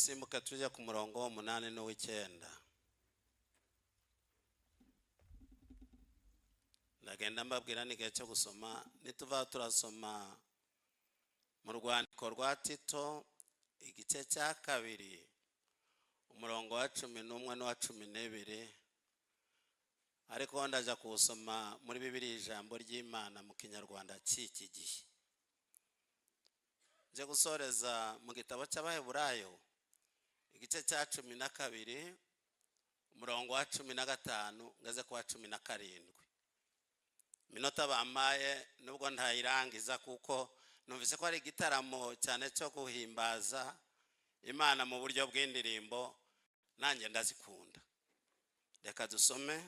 Dusimbuke tujye ku murongo w'umunani n'uw'icyenda. Ndagenda mbabwira n'igihe cyo gusoma. Nituva turasoma mu rwandiko rwa Tito, igice cya 2, umurongo wa 11 n'uwa 12, ariko ndajya kuwusoma muri Bibiliya Ijambo ry'Imana mu Kinyarwanda cy'iki gihe. Nje gusoreza mu gitabo cy'Abaheburayo, igice cya 12, umurongo wa 15 ngeze ku wa 17. Iminota bampaye nubwo ntayirangiza, kuko numvise ko ari igitaramo cyane cyo guhimbaza Imana mu buryo bw'indirimbo, nanjye ndazikunda. Reka dusome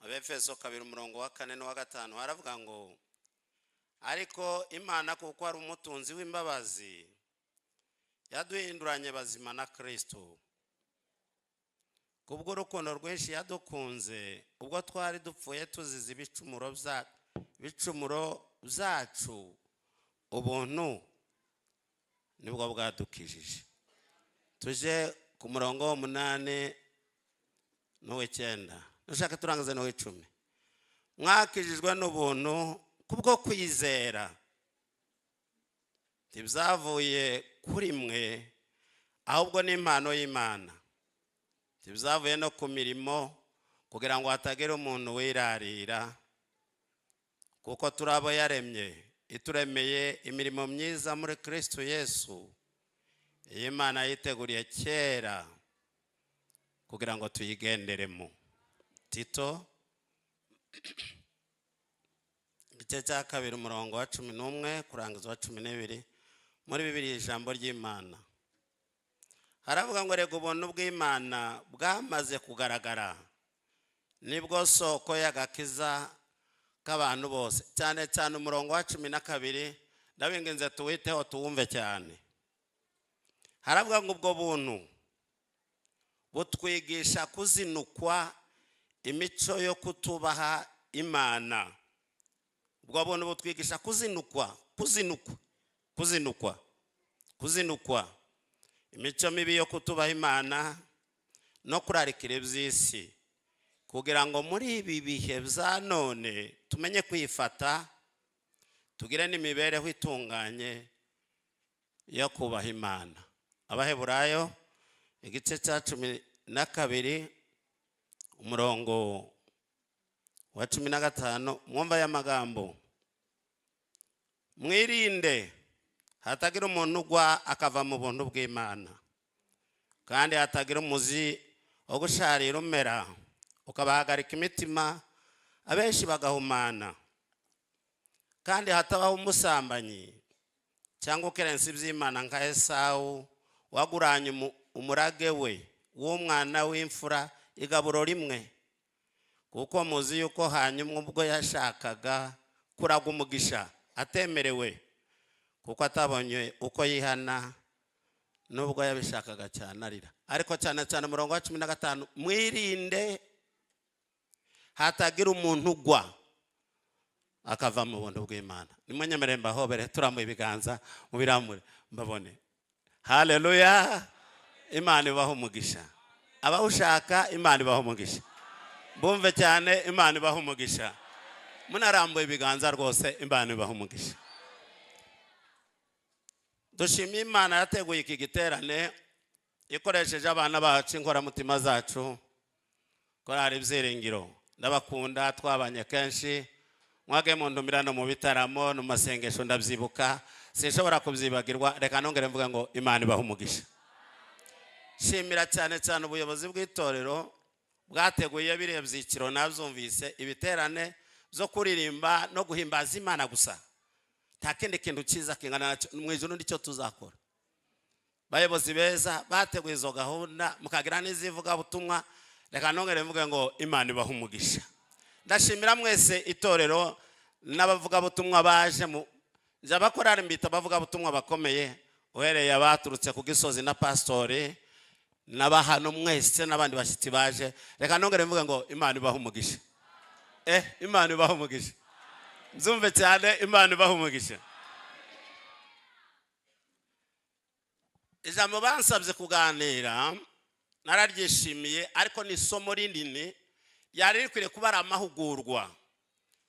Abefeso 2, umurongo wa 4 n'uwa 5. Haravuga ngo: "Ariko Imana, kuko ari umutunzi w'imbabazi, yaduhinduranye bazima na Kristo kubw'urukundo rwinshi yadukunze. Ubwo twari dupfuye tuzize ibicumuro byacu, ubuntu nibwo bwadukijije." Tuje ku murongo w'umunani n'uw'icyenda, nushaka turangize n'uw'icumi. "Mwakijijwe n'ubuntu kubwo kwizera, ntibyavuye kuri mwe, ahubwo ni impano y'Imana. Ntibyavuye no ku mirimo, kugira ngo hatagira umuntu wirarira. Kuko turi abo yaremye, ituremeye imirimo myiza muri Kristo Yesu, iyi Imana yiteguriye kera kugira ngo tuyigenderemo." Tito, igice cya 2, umurongo wa 11 kurangiza wa 12, muri Bibiliya Ijambo ry'Imana. Haravuga ngo: "Rega ubuntu bw'Imana bwamaze kugaragara, nibwo soko y'agakiza k'abantu bose." Cyane cyane umurongo wa 12, ndabinginze tuwiteho, tuwumve cyane. Haravuga ngo: "Ubwo buntu butwigisha kuzinukwa imico yo kutubaha Imana." Ubwo buntu butwigisha kuzinukwa, kuzinukwa, kuzinukwa, kuzinukwa imico mibi yo kutubaha Imana no kurarikira iby'isi, kugira ngo muri ibi bihe bya none tumenye kwifata, tugire n'imibereho itunganye yo kubaha Imana. Abaheburayo, igice cya 12, umurongo wa 15, mwumva aya magambo: "Mwirinde hatagira umuntu ugwa akava mu buntu bw'Imana, kandi hatagira umuzi wo gusharira umera ukabahagarika imitima, abenshi bagahumana. Kandi hatabaho umusambanyi cyangwa ukerensa iby'Imana nka Esawu, waguranye umurage we w'umwana w'imfura igaburo rimwe. Kuko muzi yuko hanyuma ubwo yashakaga kuragwa umugisha atemerewe, kuko atabonye uko yihana nubwo yabishakaga cyane arira." Ariko cyane cyane umurongo wa 15: "Mwirinde hatagira umuntu ugwa akava mu buntu bw'Imana." Nimwenyemere mbahobere, turamuye ibiganza, mubiramure mbabone. Haleluya! Imana ibaha umugisha. Abawushaka, Imana ibaha umugisha. Bumve cyane, Imana ibaha umugisha. Munarambuye ibiganza rwose, Imana ibaha umugisha. Dushimiye Imana yateguye iki giterane ikoresheje abana bacu, inkoramutima zacu, Korali Ibyiringiro. Ndabakunda, twabanye kenshi, mwage mu ntumirano, mu bitaramo no mu masengesho, ndabyibuka, sinshobora kubyibagirwa. Reka nongere mvuge ngo Imana ibaha umugisha. Shimira cyane cyane ubuyobozi bw'itorero bwateguye biriya byiciro, nabyumvise, ibiterane byo kuririmba no guhimbaza Imana gusa. Nta kindi kintu cyiza kingana nacyo mu ijuru, nicyo tuzakora. Bayobozi beza bateguye izo gahunda, mukagira n'izivugabutumwa, reka nongere mvuge ngo Imana ibaha umugisha. Ndashimira mwese itorero n'abavugabutumwa baje. Mu njya abakorari mbita abavugabutumwa bakomeye, uhereye abaturutse ku Gisozi na pasitori n'abahano mwese n'abandi bashyitsi baje. Reka nongere mvuge ngo Imana ibaha umugisha. Imana ibaha umugisha. Mbyumve cyane, Imana ibaha umugisha. Ijambo bansabye kuganira nararyishimiye, ariko ni isomo rinini ryari rikwiriye kuba ari amahugurwa,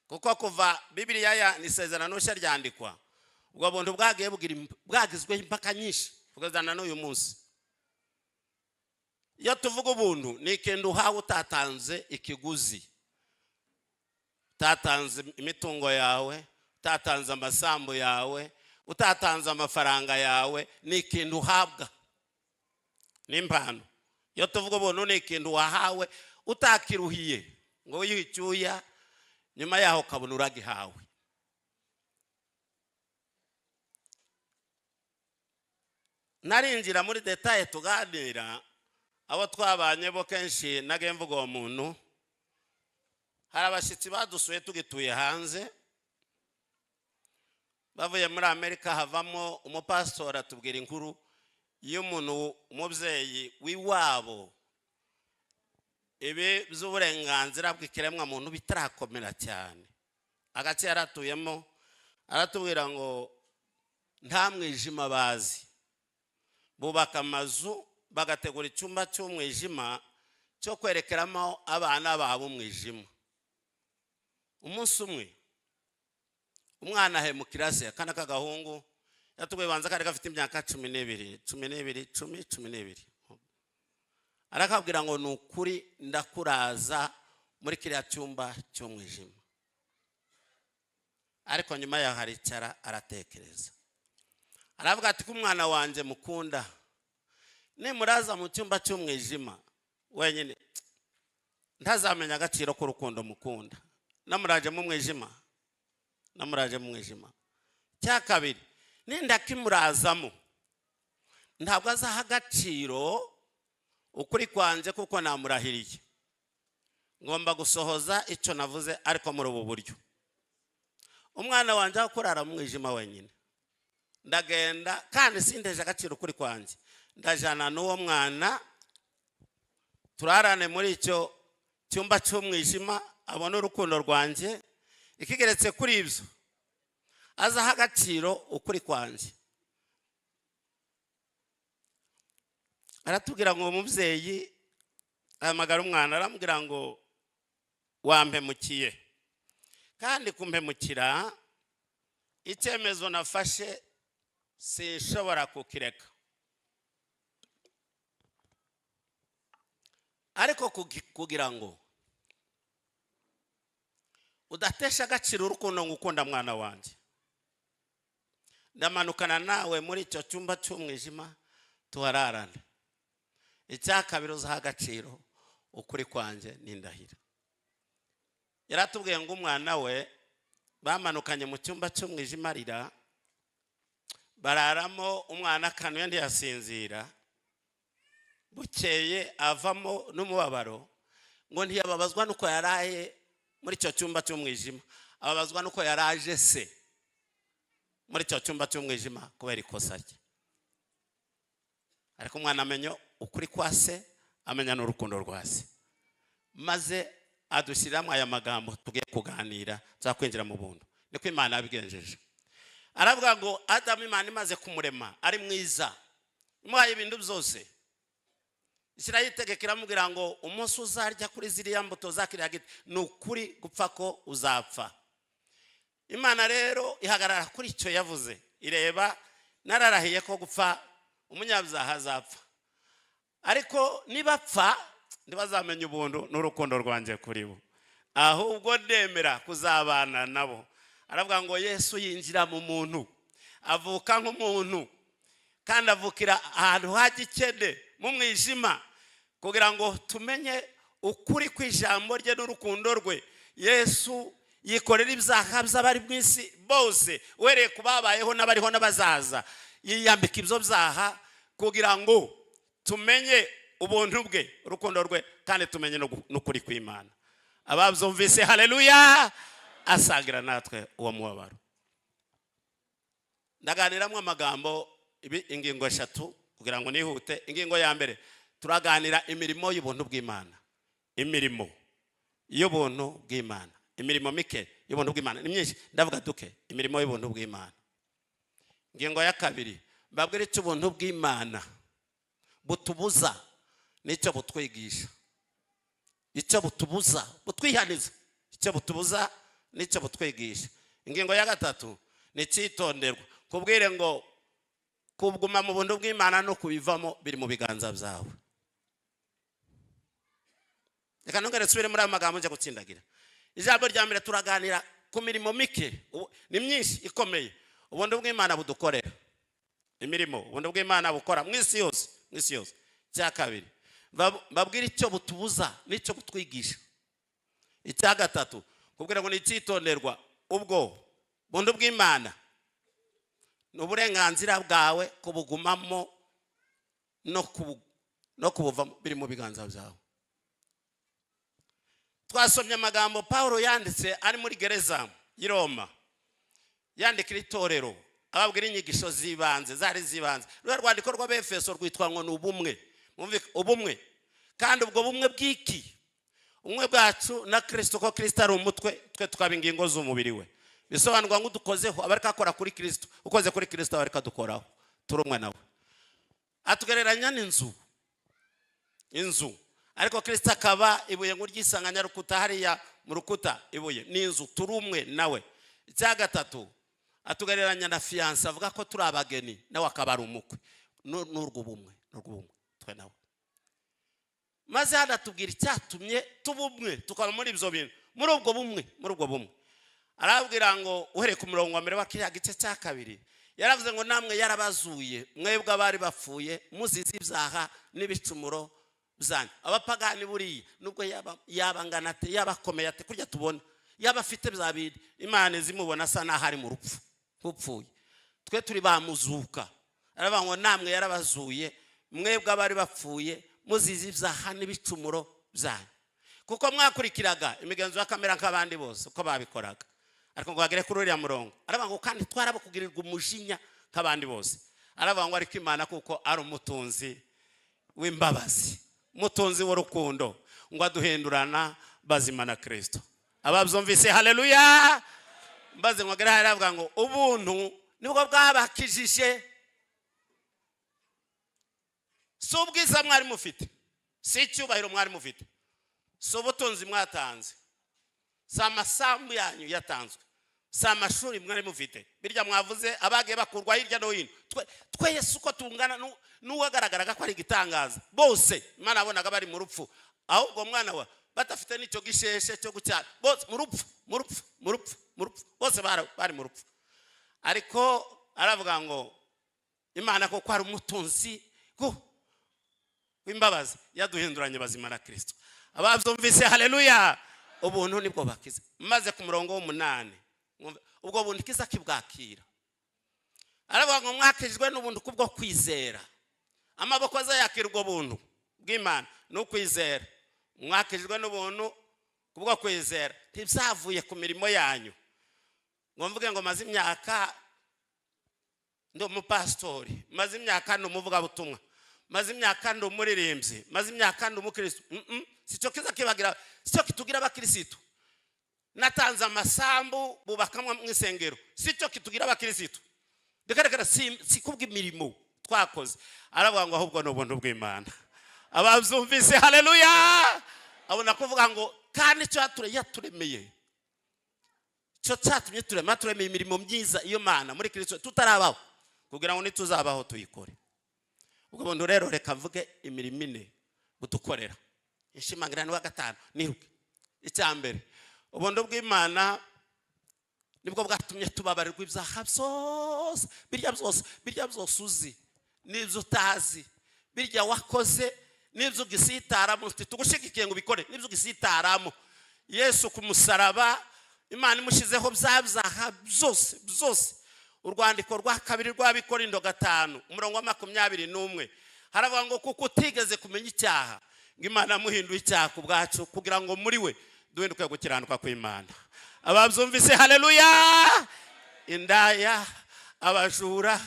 kuko kuva Bibiliya ya Isezerano Nshya ryandikwa, ubwo buntu bwagiye bwagizweho impaka nyinshi kugeza na n'uyu munsi. Iyo tuvuga ubuntu, ni ikintu uhawe utatanze ikiguzi, utatanze imitungo yawe, utatanze amasambu yawe, utatanze amafaranga yawe. Ni ikintu uhabwa, ni impano. Iyo tuvuga ubuntu, ni ikintu wahawe utakiruhiye ngo wiyuhe icyuya, nyuma yaho ukabona uragihawe. Narinjira muri détails tuganira, abo twabanye bo kenshi nagiye mvuga uwo muntu. Hari abashyitsi badusuye tugituye hanze, bavuye muri Amerika. Havamo umupasitori atubwira inkuru y'umuntu, umubyeyi w'iwabo, ibi by'uburenganzira bw'ikiremwamuntu bitarakomera cyane, agace yari atuyemo. Aratubwira ngo nta mwijima bazi, bubaka amazu bagategura icyumba cy'umwijima cyo kwerekeramo abana babo umwijima. Umunsi umwe umwana ahemukira se, akana k'agahungu. Yatubwiye banza kari gafite imyaka 12, 12, 10, 12. Arakabwira ngo: "Ni ukuri ndakuraza muri kiriya cyumba cy'umwijima." Ariko nyuma yaho aricara aratekereza, aravuga ati: "Ko umwana wanjye mukunda, nimuraza mu cyumba cy'umwijima wenyine, ntazamenya agaciro k'urukundo mukunda namuraje mu mwijima, namuraje mu mwijima. Cya kabiri, nindakimurazamo, ntabwo azaha agaciro ukuri kwanjye, kuko namurahiriye, ngomba gusohoza icyo navuze. Ariko muri ubu buryo, umwana wanjye aho kurara mu mwijima wenyine, ndagenda kandi sindeje agaciro ukuri kwanjye, ndajana n'uwo mwana turarane muri icyo cyumba cy'umwijima, abone urukundo rwanjye. Ikigeretse kuri ibyo, azaha agaciro ukuri kwanjye." Aratubwira ngo uwo mubyeyi ahamagara umwana, aramubwira ngo: "Wampemukiye, kandi kumpemukira, icyemezo nafashe sinshobora kukireka, ariko kugira ngo udatesha agaciro urukundo ngukunda, mwana wanjye, ndamanukana nawe muri icyo cyumba cy'umwijima tuhararane. Icya kabiri, uzaha agaciro ukuri kwanjye n'indahira." Yaratubwiye ngo umwana we bamanukanye mu cyumba cy'umwijima arira, bararamo, umwana akanuye ntiyasinzira. Bukeye avamo n'umubabaro, ngo ntiyababazwa n'uko yaraye muri icyo cyumba cy'umwijima, ababazwa n'uko yaraje se muri icyo cyumba cy'umwijima kubera ikosa rye. Ariko umwana amenya ukuri kwa se, amenya n'urukundo rwa se, maze adushyiriramo aya magambo tugiye kuganira. Tuzakwinjira mu buntu, niko Imana yabigenjeje. Aravuga ngo Adamu, Imana imaze kumurema ari mwiza, imuhaye ibintu byose, ishyiraho itegeko, iramubwira ngo: "Umunsi uzarya kuri ziriya mbuto za kiriya giti, ni ukuri gupfa ko uzapfa." Imana rero ihagarara kuri icyo yavuze, ireba: "Nararahiye ko gupfa umunyabyaha azapfa, ariko nibapfa ntibazamenye ubuntu n'urukundo rwanjye kuri bo, ahubwo ndemera kuzabana nabo." Aravuga ngo Yesu yinjira mu muntu, avuka nk'umuntu, kandi avukira ahantu hagikene mu mwijima, kugira ngo tumenye ukuri kw'ijambo rye n'urukundo rwe. Yesu yikorera ibyaha by'abari mu isi bose, uhereye ku babayeho n'abariho n'abazaza. Yiyambika ibyo byaha kugira ngo tumenye ubuntu bwe, urukundo rwe, kandi tumenye n'ukuri kw'Imana. Ababyumvise, haleluya! Asangira natwe uwo mubabaro. Ndaganiramo amagambo ingingo eshatu kugira ngo nihute. Ingingo ya mbere, turaganira imirimo y'ubuntu bw'Imana, imirimo y'ubuntu bw'Imana, imirimo mike y'ubuntu bw'Imana. Ni myinshi, ndavuga duke, imirimo y'ubuntu bw'Imana. Ingingo ya kabiri, Mbabwire icyo ubuntu bw'Imana butubuza n'icyo butwigisha. Icyo butubuza, butwihaniza, icyo butubuza n'icyo butwigisha. Ingingo ya gatatu ni icyitonderwa. Kubwire ngo kuguma mu buntu bw'Imana no kubivamo biri mu biganza byawe. Reka ntongere nsubire muri ayo magambo, njya gutsindagira. Ijambo rya mbere, turaganira ku mirimo mike, ni myinshi ikomeye ubuntu bw'Imana budukorera, imirimo ubuntu bw'Imana bukora mu isi yose, mu isi yose. Icya kabiri, mbabwire icyo butubuza n'icyo butwigisha. Icya gatatu, kubwira ngo ni icyitonderwa. Ubwo buntu bw'Imana ni uburenganzira bwawe kubugumamo no kubuvamo, biri mu biganza byawe. Twasomye amagambo Paul yanditse ari muri gereza y'i Roma, yandikira itorero, ababwira inyigisho z'ibanze, zari z'ibanze. Ruriya rwandiko rw'Abefeso rwitwa ngo ni ubumwe. Mwumve, ubumwe. Kandi ubwo bumwe bw'iki? Ubumwe bwacu na Kirisito, ko Kirisito ari umutwe, twe tukaba ingingo z'umubiri we. Bisobanurwa ngo udukozeho aba ariko akora kuri Kirisito, ukoze kuri Kirisito aba ariko adukoraho, turi umwe nawe. Atugereranya n'inzu, inzu, ariko Kirisito akaba ibuye ngo ry'isanganyarukuta hariya mu rukuta. Ibuye ni inzu, turi umwe nawe. Icya gatatu, atugereranya na fiancé, avuga ko turi abageni, nawe akaba ari umukwe. N'urwo bumwe, n'urwo bumwe twe nawe. Maze hano atubwira icyatumye tuba umwe, tukaba muri ibyo bintu, muri ubwo bumwe, muri ubwo bumwe. Arabwira ngo, uhereye ku murongo wa mbere wa kiriya gice cya kabiri, yaravuze ngo namwe yarabazuye, mwebwe abari bapfuye muzize ibyaha n'ibicumuro byanyu. Abapagani buriya, nubwo yaba angana ate, yaba akomeye ate, kurya tubona, yaba afite bya bindi, Imana izimubona asa n'aho ari mu rupfu, upfuye. Twe turi bamuzuka. Aravuga ngo namwe yarabazuye, mwebwe abari bapfuye muzize ibyaha n'ibicumuro byanyu, kuko mwakurikiraga imigenzo ya kamere nk'abandi bose uko babikoraga. Ariko ngo bagere kuri uriya murongo, aravuga ngo kandi twarabakugirirwa umujinya nk'abandi bose. Aravuga ngo ariko Imana, kuko ari umutunzi w'imbabazi, umutunzi w'urukundo, ngo aduhindurana bazima na Kirisito. Ababyumvise, haleluya! Mbaze ngo agere hariya, aravuga ngo ubuntu nibwo bwabakijije. Si ubwiza mwari mufite, si icyubahiro mwari mufite, si ubutunzi mwatanze, si amasambu yanyu yatanzwe, si amashuri mwari mufite, birya mwavuze abagiye bakurwa hirya no hino. Twese uko tungana, n'uwagaragaraga ko ari igitangaza, bose Imana yabonaga bari mu rupfu. Ahubwo mwana wa badafite n'icyo gisheshe cyo gucyara, bose mu rupfu, mu rupfu, mu rupfu, mu rupfu, bose bari mu rupfu. Ariko aravuga ngo Imana, kuko ari umutunzi w'imbabazi, yaduhinduranye bazima na Kirisito. Ababyumvise, haleluya! Ubuntu nibwo bakiza. Maze ku murongo w'umunani, mwumve, ubwo buntu kiza kibwakira. Aravuga ngo mwakijwe n'ubuntu kubwo kwizera. Amaboko azayakira ubwo buntu bw'Imana ni ukwizera. Mwakijwe n'ubuntu kubwo kwizera, ntibyavuye ku mirimo yanyu. Ngo mvuge ngo maze imyaka ndi umupasitori, maze imyaka ndi umuvugabutumwa, maze imyaka ndi umuririmbyi, maze imyaka ndi umukirisitu. Si cyo kiza kibagira, si cyo kitugira abakirisitu. Natanze amasambu bubakamwe mu isengero, si cyo kitugira abakirisitu. Reka reka, si kubw'imirimo twakoze. Aravuga ngo ahubwo ni ubuntu bw'Imana. Ababyumvise, haleluya! Abona kuvuga ngo kandi icyo yaturemeye, cyo cyatumye turema, turemeye imirimo myiza iyo Mana muri Kirisito tutarabaho, kugira ngo nituzabaho tuyikore. Ubwo buntu rero, reka mvuge imirimo ine budukorera, inshimangira ni wa gatanu, niruke. Icya mbere, ubuntu bw'Imana nibwo bwatumye tubabarirwa ibyaha byose, birya byose, birya byose uzi n'ibyo utazi, birya wakoze n'ibyo ugisitaramo, tugushigikiye ngo ubikore, n'ibyo ugisitaramo. Yesu ku musaraba, Imana imushyizeho bya byaha byose byose. Urwandiko rwa kabiri rw'Abikorindo 5, umurongo wa 21, haravuga ngo kuko utigeze kumenya icyaha, ngo Imana yamuhinduye icyaha ku bwacu, kugira ngo muri we duhinduke gukiranuka kw'Imana. Ababyumvise, haleluya! Indaya, abajura,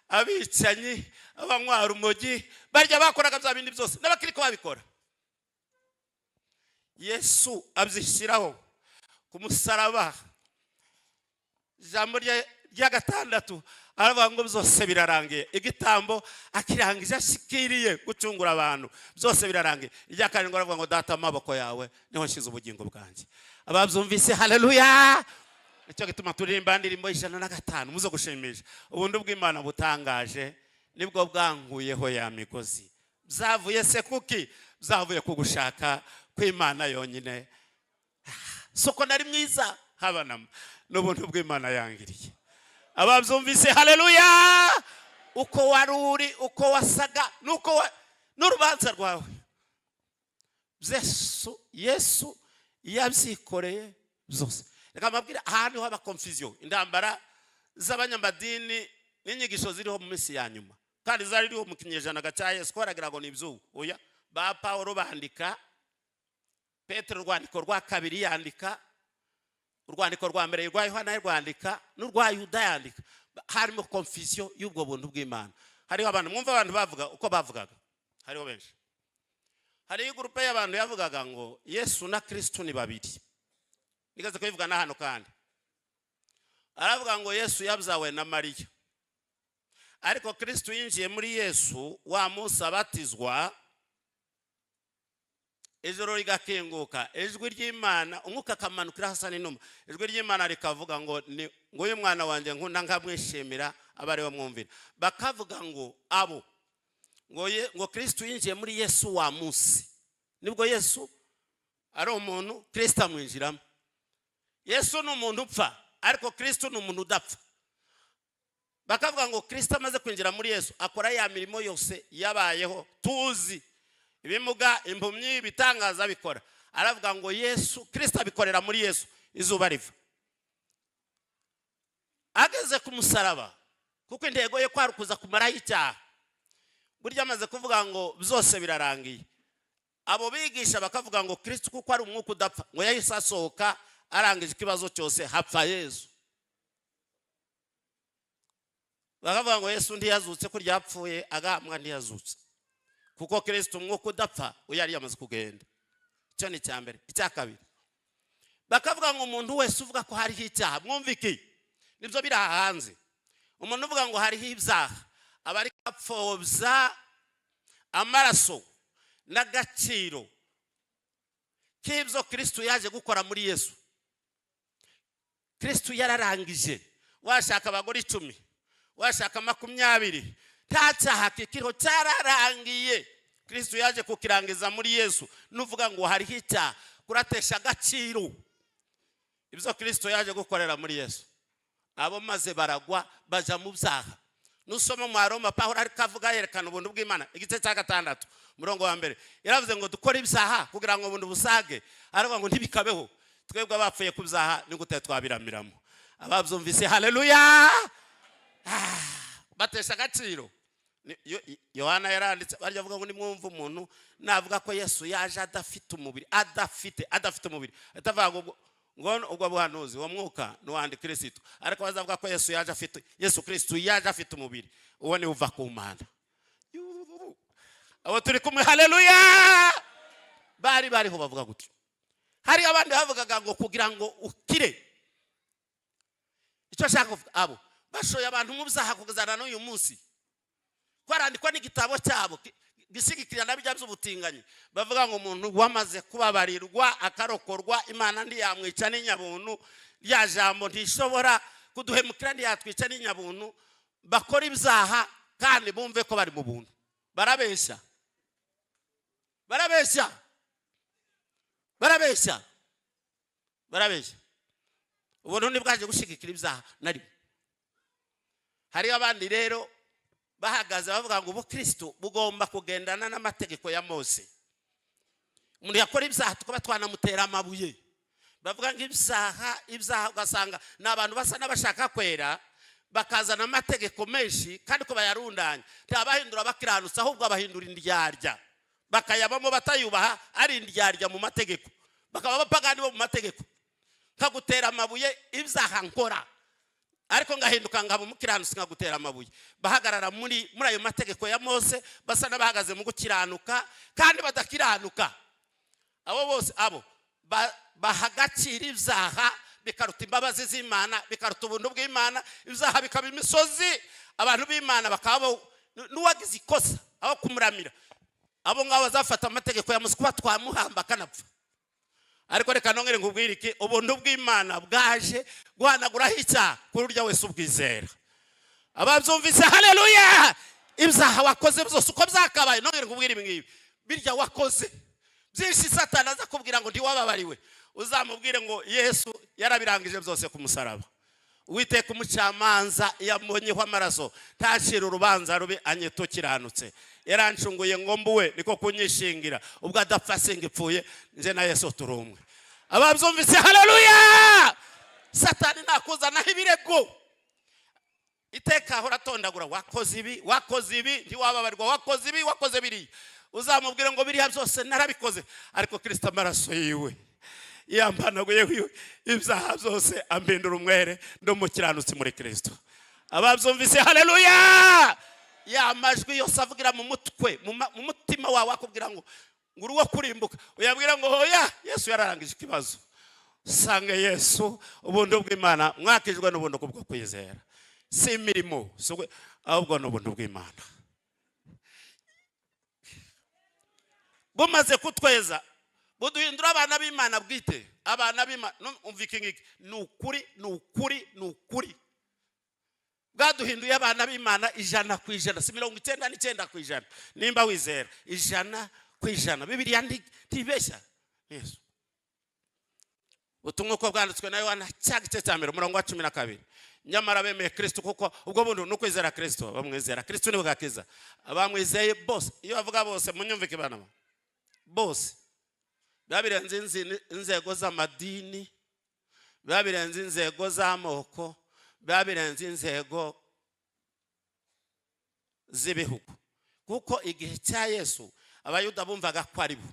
abicanyi, abanywa urumogi, barya bakoraga bya bindi byose, n'abakiriko babikora, Yesu abyishyiraho ku musaraba. Ijambo rye rya gatandatu Aravuga ngo byose birarangiye. Igitambo akirangije, ashikiriye gucungura abantu, byose birarangiye. Irya karindwi aravuga ngo: "Data, amaboko yawe niho nshyize ubugingo bwanjye." Ababyumvise, haleluya! Nicyo gituma turirimba indirimbo 105 muzo gushimisha. Ubundi bw'Imana butangaje nibwo bwankuyeho ya migozi. Byavuye se kuki? Byavuye ku gushaka kw'Imana yonyine. Soko nari mwiza habanamo n'ubuntu bw'Imana yangiriye. Ababyumvise, haleluya! Uko wari uri, uko wasaga, nuko n'urubanza rwawe, Yesu yabyikoreye byose. Reka mbabwire, ahantu haba confusion, intambara z'abanyamadini n'inyigisho ziriho mu minsi ya nyuma, kandi zari ririho mu kinyejana cya Yesu, ko baragira ngo ni iby'ubu. Oya, ba Pawulo bandika, Petero urwandiko rwa kabiri yandika, urwandiko rwa mbere rwa Yohana rwandika, n'urwa Yuda yandika, harimo confusion y'ubwo buntu bw'Imana. Hariho abantu, mwumva abantu bavuga uko bavugaga, hariho benshi. Hariho groupe y'abantu yavugaga ngo Yesu na Kristo ni babiri. Nigeze kubivuga na hano kandi. Aravuga ngo Yesu yabyawe na Mariya, ariko Kristo yinjiye muri Yesu wa munsi abatizwa, ijoro rigakinguka, ijwi ry'Imana, umwuka akamanukira hasa n'inuma, ijwi ry'Imana rikavuga ngo ni ngo: "Uyu mwana wanjye nkunda nkamwishimira, abe ariwe mwumvira." Bakavuga ngo abo ngo Kristo yinjiye muri Yesu wa munsi, nibwo Yesu ari umuntu, Kristo amwinjiramo. Yesu ni umuntu upfa, ariko Kristo ni umuntu udapfa. Bakavuga ngo Kristo amaze kwinjira muri Yesu, akora ya mirimo yose yabayeho tuzi, ibimuga, impumyi, ibitangaza bikora. Aravuga ngo Yesu, Kristo abikorera muri Yesu izuba riva, ageze ku musaraba, kuko intego ye kwari ukuza kumaraho icyaha. Burya amaze kuvuga ngo byose birarangiye, abo bigisha bakavuga ngo Kristo, kuko ari umwuka udapfa, ngo yahise asohoka arangije ikibazo cyose, hapfa Yesu. Bakavuga ngo Yesu ntiyazutse, ko ryapfuye agahambwa, ntiyazutse, kuko Kristo umwuka udapfa we yari yamaze kugenda. Icyo ni icya mbere. Icya kabiri, bakavuga ngo umuntu wese uvuga ko hariho icyaha, mwumvike, nibyo biri aha hanze, umuntu uvuga ngo hariho ibyaha aba ari apfobya amaraso n'agaciro k'ibyo Kristo yaje gukora muri Yesu. Kristo yararangije. Washaka abagore 10, washaka 20, nta cyaha kikiriho, cyararangiye. Kristo yaje kukirangiza muri Yesu. Nuvuga ngo hariho icyaha, kuratesha agaciro ibyo Kristo yaje gukorera muri Yesu. Abo maze baragwa, baja mu byaha. Nusoma mu Baroma, Pawulo ariko avuga, yerekana ubuntu bw'Imana, igice cya 6, umurongo wa 1, yaravuze ngo dukore ibyaha kugira ngo ubuntu busage. Aravuga ngo ntibikabeho, twebwe abapfuye ku byaha ni gute twabiramiramo? Ababyumvise, haleluya! Batesha agaciro. Yohana yaranditse, barya avuga ngo nimwumve umuntu navuga ko Yesu yaje adafite umubiri, adafite umubiri, atavuga ngo ubwo buhanuzi, uwo mwuka ni uwa Antikristo. Ariko bazavuga ko Yesu yaje afite, Yesu Kristo yaje afite umubiri, uwo niwe uva ku Mana. Abo turi kumwe, haleluya! Bari bariho bavuga gutyo. Hari abandi bavugaga ngo kugira ngo ukire, icyo ashaka kuvuga, abo bashoye abantu mu byaha kugeza n'uyu munsi, kwarandikwa n'igitabo cyabo gishyigikira na bijya by'ubutinganyi. Bavuga ngo umuntu wamaze kubabarirwa akarokorwa, Imana ntiyamwica n'inyabuntu, rya jambo ntishobora kuduhemukira, ntiyatwica n'inyabuntu. Bakora ibyaha kandi bumve ko bari mu buntu. Barabeshya, barabeshya, barabeshya, barabeshya. Ubuntu ntibwaje gushyigikira ibyaha na rimwe. Hariho abandi rero bahagaze bavuga ngo ubukristo bugomba kugendana n'amategeko ya Mose, umuntu yakora ibyaha tukaba twanamutera amabuye. Bavuga ngo ibyaha, ibyaha, ugasanga ni abantu basa n'abashaka kwera, bakazana amategeko menshi, kandi ko bayarundanya ntabahindura bakiranutse, ahubwo abahindura indyarya, bakayabamo batayubaha, ari indyarya mu mategeko, bakaba abapagani bo mu mategeko. Nkagutera amabuye ibyaha nkora, ariko ngahinduka nkaba umukiranutsi, nkagutera amabuye. Bahagarara muri ayo mategeko ya Mose, basa n'abahagaze mu gukiranuka kandi badakiranuka. Abo bose, abo baha agaciro ibyaha, Bikaruta imbabazi z'Imana, bikaruta ubuntu bw'Imana. Ibyaha bikaba imisozi, abantu b'Imana bakaba n'uwagize ikosa aho kumuramira, abo ngabo bazafata amategeko ya Musa kuba twamuhamba akanapfa. Ariko reka nongere nkubwire iki: ubuntu bw'Imana bwaje guhanaguraho icyaha kuri urya wese ubwizera. Ababyumvise, haleluya! Ibyaha wakoze byose uko byakabaye, nongere nkubwire ibi ngibi: birya wakoze byinshi, Satani aza kubwira ngo ntiwababariwe, uzamubwire ngo Yesu yarabirangije byose ku musaraba. Uwiteka umucamanza yambonyeho amaraso, ntacira urubanza rubi, anyita ukiranutse. Yarancunguye ngo mbuwe, niko kunyishingira. Ubwo adapfa singa ipfuye, nje na Yesu turi umwe. Ababyumvise, haleluya! Satani nakuzanaho ibirego, iteka ahora atondagura: wakoze ibi, wakoze ibi, ntiwababarirwa, wakoze ibi, wakoze biriya. Uzamubwire ngo biriya byose narabikoze, ariko Kirisito amaraso yiwe yampanaguyeho ibyaha byose, ambindura umwere, ndi umukiranutsi muri Kirisito. Ababyumvise, haleluya! Ya majwi yose avugira mu mutwe, mu mutima wawe, akubwira ngo uri uwo kurimbuka, uyabwira ngo hoya, Yesu yararangije ikibazo. Sange Yesu. Ubuntu bw'Imana, mwakijwe n'ubuntu kubwo kwizera, si imirimo, ahubwo ni ubuntu bw'Imana bumaze kutweza, buduhindura abana b'Imana bwite, abana b'Imana. Umva iki ngiki: ni ukuri, ni ukuri, ni ukuri. Bwaduhinduye abana b'Imana 100%, si 99%. Nimba wizera, 100%. Bibiliya ntibeshya. Yesu, ubutumwa uko bwanditswe na Yohana, cya gice cya mbere, umurongo wa 12: nyamara bemeye Kristo, kuko ubwo buntu ni ukwizera Kristo, bamwizera Kristo ni bwakiza abamwizeye bose. Iyo bavuga bose, munyumvike bana, bose biba birenze inzego z'amadini, biba birenze inzego z'amoko, biba birenze inzego z'ibihugu. Kuko igihe cya Yesu Abayuda bumvaga ko ari bo,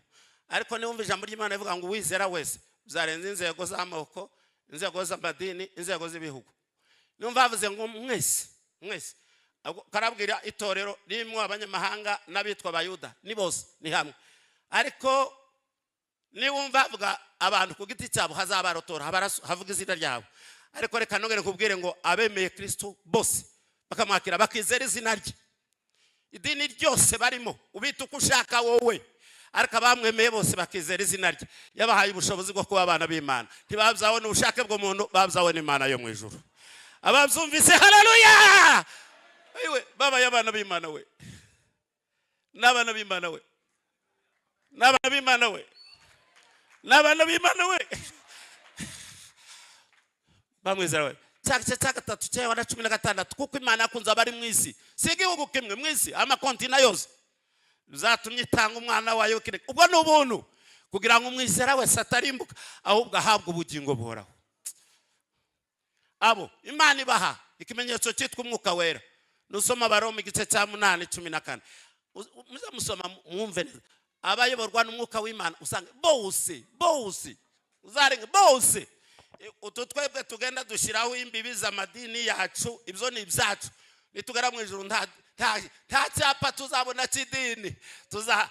ariko niwumva ijambo ry'Imana rivuga ngo uwizera wese, byarenze inzego z'amoko, inzego z'amadini, inzego z'ibihugu. Niwumva bavuze ngo mwese, mwese, karabwira itorero rimwe, abanyamahanga n'abitwa Abayuda, ni bose, ni hamwe. Ariko niwumva bavuga abantu ku giti cyabo, hazabarotora havuga izina ryabo. Ariko reka nongere nkubwire ngo abemeye Kristo bose, bakamwakira, bakizera izina rye, idini ryose barimo, ubita uko ushaka wowe, ariko abamwemeye bose bakizera izina rye, yabahaye ubushobozi bwo kuba abana b'Imana. Ntibabyawe n'ubushake bw'umuntu, babyawe n'Imana yo mu ijuru. Ababyumvise, haleluya! Ewe, babaye abana b'Imana we, n'abana b'Imana we, n'abana b'Imana we, n'abana b'Imana we, bamwizera we. Cya gice cya gatatu cya Yohana 16: kuko Imana yakunze abari mu isi, si igihugu kimwe, mu isi, amakontina yose, bizatumye itanga umwana wayo w'ikinege. Ubwo ni ubuntu, kugira ngo umwizera wese atarimbuka, ahubwo ahabwe ubugingo buhoraho. Abo Imana ibaha ikimenyetso cyitwa Umwuka Wera. Nusoma Abaroma igice cya 8, 14, muze musoma mwumve neza. Abayoborwa n'Umwuka w'Imana usanga bose, bose, uzarenga bose. Utu twebwe tugenda dushyiraho imbibi z'amadini yacu, ibyo ni ibyacu. Nitugera mu ijuru nta cyapa tuzabona cy'idini.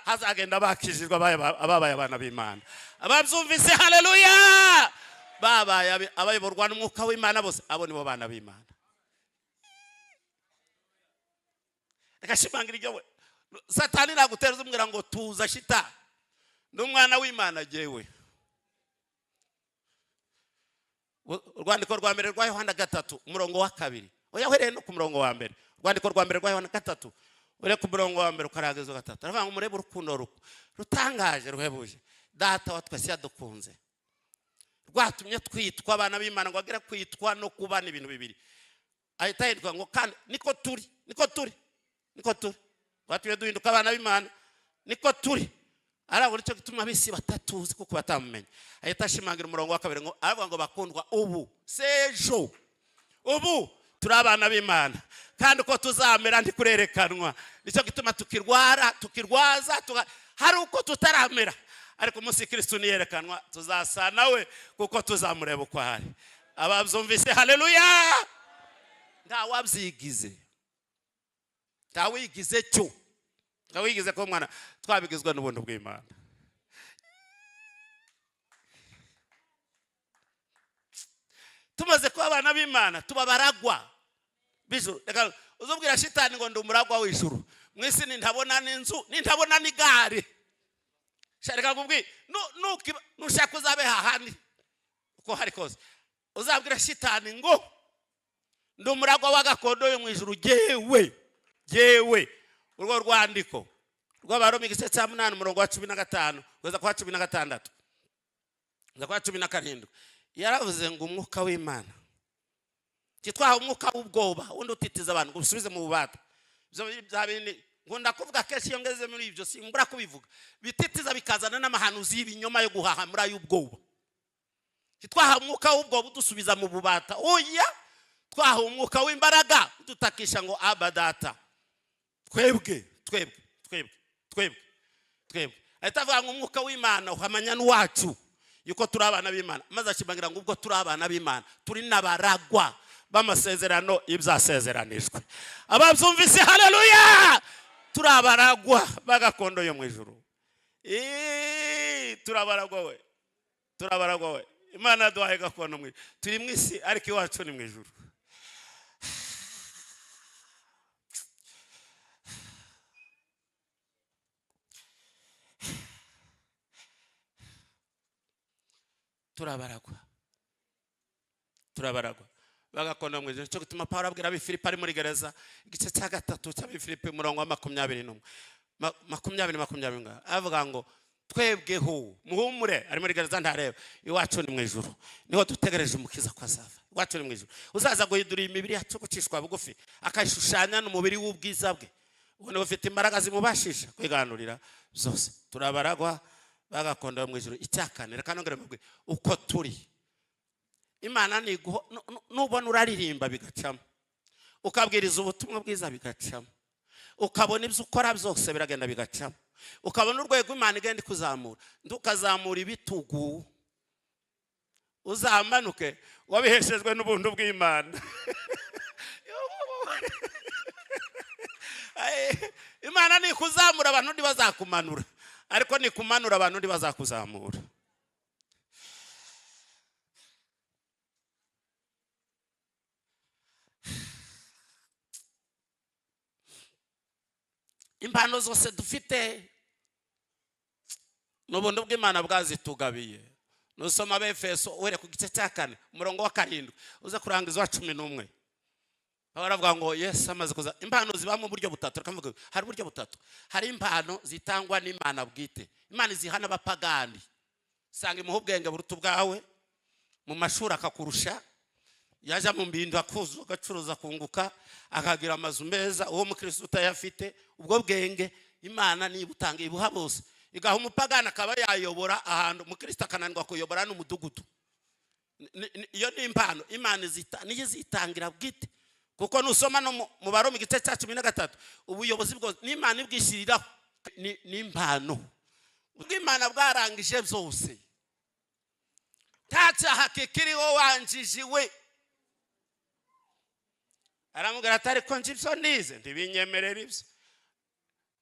Hazagenda bakijijwe, ababaye abana b'Imana. Ababyumvise, haleluya! Babaye abayoborwa n'Umwuka w'Imana bose, abo nibo bana b'Imana. Reka shimangira iryo we. Satani nagutera, uzumubwira ngo tuza shita, ndi umwana w'Imana jyewe. Urwandiko rwa mbere rwa Yohana 3, umurongo wa 2. Oya, uhereye no ku murongo wa mbere. Urwandiko rwa mbere rwa Yohana 3, ure ku murongo wa mbere ukarageza 3, aravuga ngo murebe urukundo rutangaje ruhebuje Data wa twese yadukunze, rwatumye twitwa abana b'Imana. Ngo agere kwitwa no kuba ni ibintu bibiri. Ahita yitwa ngo kandi niko turi, niko turi, niko turi. Rwatumye duhinduka abana b'Imana, niko turi. Arabona icyo gituma ab'isi batatuzi, kuko batamumenya. Ahita ashimangira umurongo wa 2, ngo aravuga ngo bakundwa, ubu sejo, ubu turi abana b'Imana, kandi uko tuzamera ntikurerekanwa. Nicyo gituma tukirwara, tukirwaza, hari uko tutaramera, ariko umunsi Kristo niyerekanwa tuzasa nawe, kuko tuzamureba uko ari. Ababyumvise, haleluya! Ntawabyigize, ntawigize cyo, ntawigize ko mwana twabigizwe n'ubuntu bw'Imana. Tumaze kuba abana b'Imana, tuba baragwa b'ijuru. Reka uzubwira Shitani ngo ndi umuragwa w'ijuru. Mu isi nintabona n'inzu, nintabona n'igare. Sha, reka nkubwire, nushaka uzabe hahandi uko hari kose, uzabwira Shitani ngo ndi umuragwa wa gakondo yo mu ijuru. Jyewe, jyewe, urwo rwandiko rw'Abaroma, igice cya 8, umurongo wa 15 kugeza kwa 16, kugeza kwa 17, yaravuze ngo umwuka w'Imana titwaha umwuka w'ubwoba wundi utitiza abantu ngo usubize mu bubata. Ibyo bya bindi nkunda kuvuga kenshi, iyo ngeze muri ibyo simbura kubivuga, bititiza bikazana n'amahanuzi y'ibinyoma yo guhaha muri ay'ubwoba. Titwaha umwuka w'ubwoba udusubiza mu bubata, oya, twaha umwuka w'imbaraga udutakisha ngo "Aba, Data." Twebwe, twebwe, twebwe, twebwe, twebwe, ahita avuga ngo umwuka w'Imana uhamanya n'uwacu yuko turi abana b'Imana, maze ashimangira ngo ubwo turi abana b'Imana, turi n'abaragwa b'amasezerano y'ibyasezeranijwe. Ababyumvise, haleluya! Turi abaragwa b'agakondo yo mu ijuru. Turi abaragwa we, turi abaragwa we. Imana yaduhaye gakondo mu ijuru. Turi mu isi, ariko iwacu ni mu ijuru. Turabaragwa, turabaragwa bagakondo mu ijuru. Cyo gituma Pawulo abwira Abifilipi ari muri gereza, igice cya 3 cy'Abifilipi, umurongo wa 21, 20, 20, avuga ngo twebweho muhumure. Ari muri gereza, ntareba. Iwacu ni mu ijuru, niho dutegereje Umukiza ko azava. Iwacu ni mu ijuru, uzaza guhindura iyi mibiri yacu gucishwa bugufi, akayishushanya n'umubiri w'ubwiza bwe. Ubu niwe ufite imbaraga zimubashisha kwiganurira zose. Turabaragwa bagakondo mu ijuru. Icyakane, reka nongere mbabwire uko turi. Imana niguho nubona uraririmba bigacamo, ukabwiriza ubutumwa bwiza bigacamo, ukabona ibyo ukora byose biragenda bigacamo, ukabona urwego Imana igenda ikuzamura, ntukazamura ibitugu, uzamanuke wabiheshejwe n'ubuntu bw'Imana. Imana nikuzamura, abantu ntibazakumanura, ariko nikumanura, abantu ntibazakuzamura. Impano zose dufite ni ubuntu bw'Imana bwazitugabiye. Nusoma Abefeso, uhereye ku gice cya 4, umurongo wa 7, uza kurangiza uwa 11, baba baravuga ngo Yesu amaze kuza. Impano zibamo uburyo butatu. Reka mvuge, hari uburyo butatu. Hari impano zitangwa n'Imana bwite, Imana iziha n'abapagani. Usanga imuha ubwenge buruta ubwawe, mu mashuri akakurusha, yajya mu bintu akuzuza, agacuruza, akunguka, akagira amazu meza uwo mukristo utayafite. Ubwo bwenge Imana niba utanga, ibuha bose, igaha umupagani akaba yayobora ahantu umukristo akananirwa kuyobora n'umudugudu. Iyo ni impano Imana niyo izitangira bwite, kuko nusoma no mu Baroma, igice cya 13, ubuyobozi bwose n'Imana ibwishyiriraho. Ni impano ubw'Imana bwarangije byose, nta cyaha kikiriho. Wanjijiwe, aramubwira ati ariko nje ibyo nize ntibinyemerera ibyo.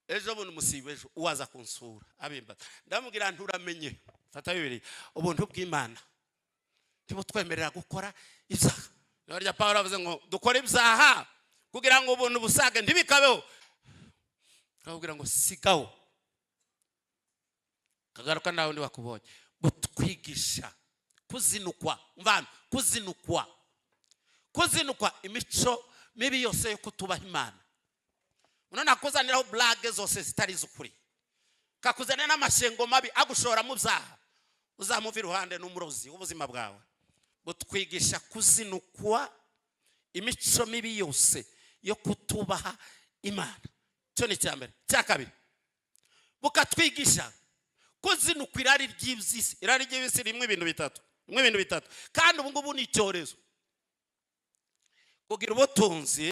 Ejo bundi, umusibo ejo, uwaza kunsura abimbaza, ndamubwira nturamenye, fata Bibiri, ubuntu bw'Imana ntibutwemerera gukora ibyaha. Niyo rya Pawulo avuze ngo dukore ibyaha kugira ngo ubuntu busage, ntibikabeho. Akakubwira ngo sigaho, kagaruka nawe undi wakubonye. Butwigisha kuzinukwa, mvano kuzinukwa, kuzinukwa imico mibi yose yo kutubaha Imana. None akuzaniraho blague zose zitari iz'ukuri, kakuzanira n'amashengo mabi agushora mu byaha, uzamuva iruhande, n'umurozi w'ubuzima bwawe. Butwigisha kuzinukwa imico mibi yose yo kutubaha Imana. Icyo ni icya mbere. Icya kabiri, bukatwigisha kuzinukwa irari ry'iby'isi. Irari ry'iby'isi ririmo ibintu bitatu, rimwe ibintu bitatu, kandi ubu ngubu ni icyorezo. Kugira ubutunzi.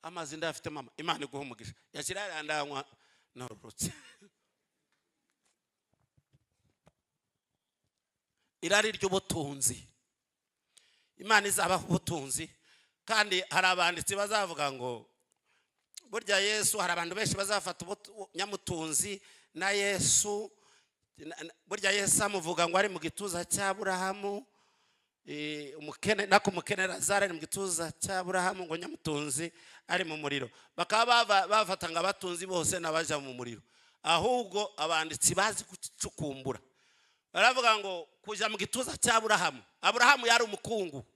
Amazi ndayafite mama, Imana iguha umugisha, yashyira hariya ndayanywa nororotse. Irari ry'ubutunzi, Imana izabaha ubutunzi, kandi hari abanditsi bazavuga ngo burya Yesu, hari abantu benshi bazafata nyamutunzi na Yesu. Burya Yesu amuvuga ngo ari mu gituza cya Aburahamu. Umukene nako umukene Lazaro ari mu gituza cy'Aburahamu, ngo nyamutunzi ari mu muriro. Bakaba bafata ngo abatunzi bose n'abaja mu muriro. Ahubwo abanditsi bazi gucukumbura baravuga ngo kujya mu gituza cy'Aburahamu, Aburahamu yari umukungu,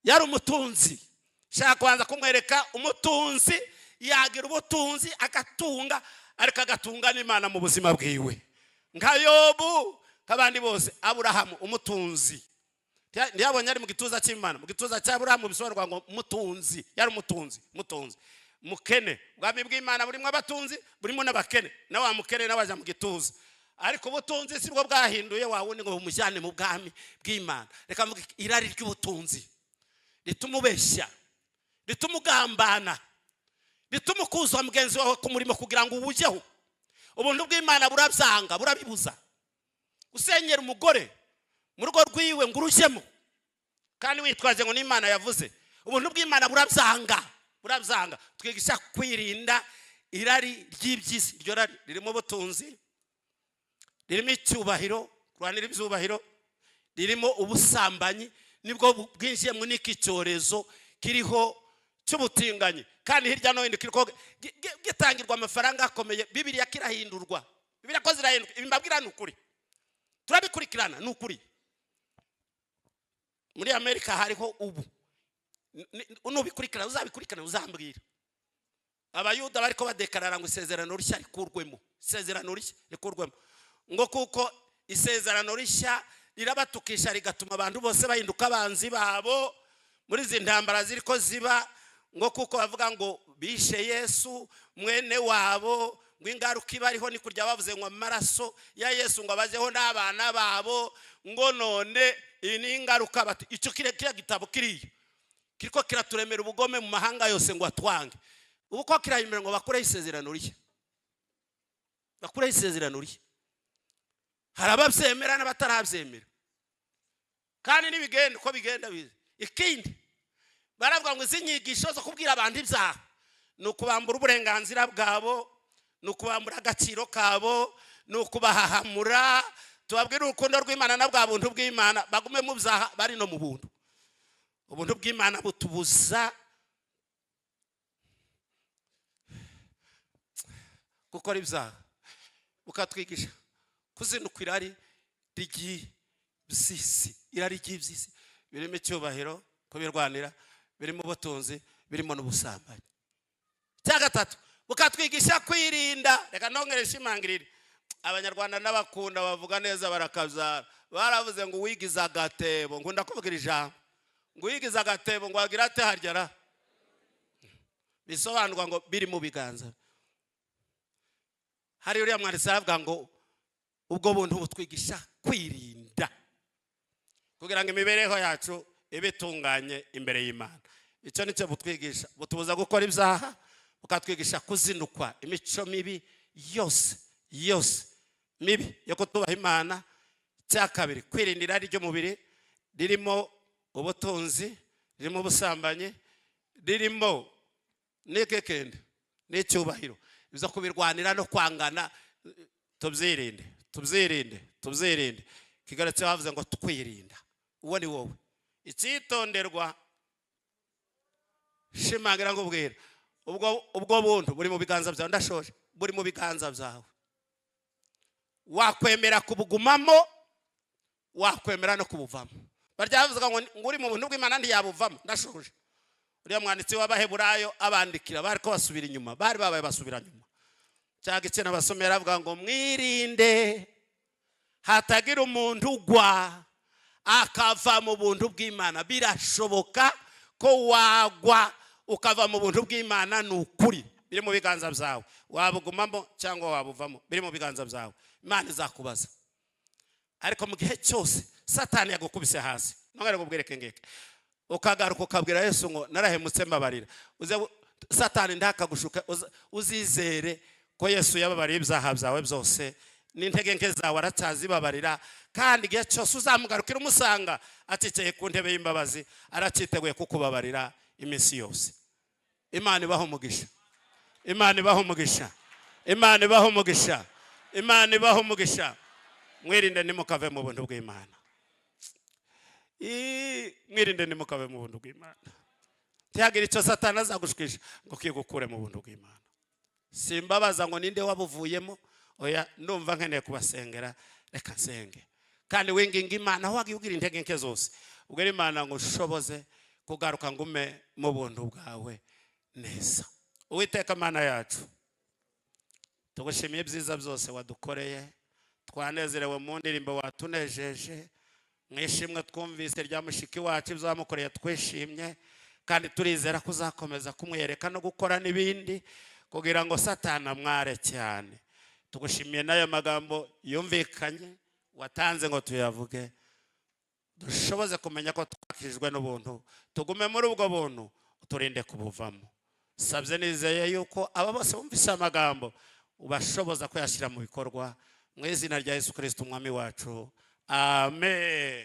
yari umutunzi. Shaka kubanza kumwereka umutunzi yagira ubutunzi agatunga, ariko agatunga n'Imana mu buzima bwiwe, nka Yobu, nk'abandi bose. Aburahamu umutunzi ntiyabonye ari mu gituza cy'Imana, mu gituza cy'Aburahamu, bisobanurwa ngo mutunzi, yari umutunzi. Mutunzi, mukene, ubwami bw'Imana burimo abatunzi, burimo n'abakene, na wa mukene nawe ajya mu gituza. Ariko ubutunzi si bwo bwahinduye wa wundi ngo bumujyane mu bwami bw'Imana. Reka mvuge, irari ry'ubutunzi rituma ubeshya, rituma ugambana, rituma ukuza mugenzi wawe ku murimo kugira ngo uwujyeho. Ubuntu bw'Imana burabyanga, burabibuza. Gusenyera umugore mu rugo rwiwe ngo urujyemo kandi witwaje ngo n'Imana yavuze, ubuntu bw'Imana burabyanga, burabyanga. Twigisha kwirinda irari ry'iby'isi. Iryo rari ririmo ubutunzi, ririmo icyubahiro, kurwanira ibyubahiro, ririmo ubusambanyi. Nibwo bwinjiyemo n'iki cyorezo kiriho cy'ubutinganyi, kandi hirya no hino kiriko gitangirwa amafaranga akomeye. Bibiliya kirahindurwa, Bibiliya ko zirahindurwa. Ibi mbabwira ni ukuri, turabikurikirana, ni ukuri. Muri Amerika hariho ubu nubikurikirana, uzabikurikirana uzambwira. Abayuda bariko badekarara ngo isezerano rishya rikurwemo, isezerano rishya rikurwemo, ngo kuko isezerano rishya rirabatukisha, rigatuma abantu bose bahinduka abanzi babo muri izi ntambara ziriko ziba, ngo kuko bavuga ngo bishe Yesu mwene wabo, ngo ingaruka iba ariho ni kurya bavuze ngo amaraso ya Yesu ngo abajeho n'abana babo, ngo none iyi ni ingaruka. Bati icyo kiriya gitabo kiriya kiriko kiraturemera ubugome mu mahanga yose ngo atwange. Ubu ko kirahimira ngo bakureho isezerano rishya, bakureho isezerano rishya. Hari ababyemera n'abatarabyemera, kandi n'ibigenda uko bigenda biza. Ikindi baravuga ngo izi nyigisho zo kubwira abantu ibyaha ni ukubambura uburenganzira bwabo, ni ukubambura agaciro kabo, ni ukubahahamura. Tubabwire urukundo rw'Imana na bwa buntu bw'Imana, bagume mu byaha bari no mu buntu. Ubuntu bw'Imana butubuza gukora ibyaha, bukatwigisha kuzinukwa irari ry'iby'isi. Irari ry'iby'isi birimo icyubahiro, kubirwanira, birimo ubutunzi, birimo n'ubusambanyi. Icya gatatu, bukatwigisha kwirinda. Reka nongere nshimangirire, Abanyarwanda n'abakunda bavuga neza, barakabyara. Baravuze ngo uwigize agatebo, ngunda kuvugira ijambo ngo uwigize agatebo ngo agira ate harya ra? Bisobanurwa ngo biri mu biganza. Hari uriya mwanditsi aravuga ngo ubwo buntu butwigisha kwirinda kugira ngo imibereho yacu ibe itunganye imbere y'Imana. Icyo nicyo butwigisha: butubuza gukora ibyaha, bukatwigisha kuzinukwa imico mibi yose yose mibi yo kutubaha Imana. Icya kabiri, kwirinda irari ry'umubiri ririmo ubutunzi, ririmo ubusambanyi, ririmo n'ikekende n'icyubahiro, biza kubirwanira no kwangana. Tubyirinde, tubyirinde, tubyirinde. Kigarutse bavuze ngo twirinda, uwo ni wowe. Icyitonderwa, shimangira ngo ubwira ubwo buntu buri mu biganza byawe. Ndashoje. Buri mu biganza byawe. Wakwemera kubugumamo, wakwemera no kubuvamo. Baryavuga ngo uri mu buntu bw'Imana ntiyabuvamo. Ndashoje. Uriya mwanditsi w'Abaheburayo abandikira bari ko basubira inyuma, bari babaye basubira nyuma. Cya gice nabasomera, avuga ngo mwirinde hatagira umuntu ugwa akava mu buntu bw'Imana. Birashoboka ko wagwa ukava mu buntu bw'Imana. Ni ukuri, biri mu biganza byawe, wabugumamo cyangwa wabuvamo, biri mu biganza byawe. Imana izakubaza. Ariko mu gihe cyose Satani yagukubise hasi, ntongere kubwereke ngeke, ukagaruka ukabwira Yesu ngo narahemutse, mbabarira. Satani ntakagushuke. Uzizere ko Yesu yababariye ibyaha byawe byose, n'intege nke zawe aracyazibabarira. Kandi igihe cyose uzamugarukira umusanga aticaye ku ntebe y'imbabazi, aracyiteguye kukubabarira iminsi yose. Imana ibaho umugisha, Imana ibaho umugisha, Imana ibaho umugisha, Imana ibaho umugisha. Mwirinde ntimukave mu buntu bw'Imana. Mwirinde ntimukabe mu buntu bw'Imana. Ntihagire icyo Satani azagushukisha ngo kigukure mu buntu bw'Imana. Simbabaza ngo ninde wabuvuyemo, oya. Ndumva nkeneye kubasengera. Reka nsenge kandi winginga Imana. Aho wagiye ugira intege nke zose, ubwira Imana ngo ushoboze kugaruka ngume mu buntu bwawe neza. Uwiteka Mana yacu, tugushimiye ibyiza byose wadukoreye. Twanezerewe mu ndirimbo watunejeje, mu ishimwe twumvise rya mushiki wacu, ibyo wamukoreye twishimye, kandi turizera ko uzakomeza kumwereka no gukora n'ibindi kugira ngo Satana amware cyane. Tugushimiye n'ayo magambo yumvikanye watanze ngo tuyavuge. Dushoboze kumenya ko twakijwe n'ubuntu, tugume muri ubwo buntu, uturinde kubuvamo. Sabye nizeye yuko aba bose bumvise amagambo ubashoboza kuyashyira mu bikorwa, mu izina rya Yesu Kirisito Umwami wacu, amen.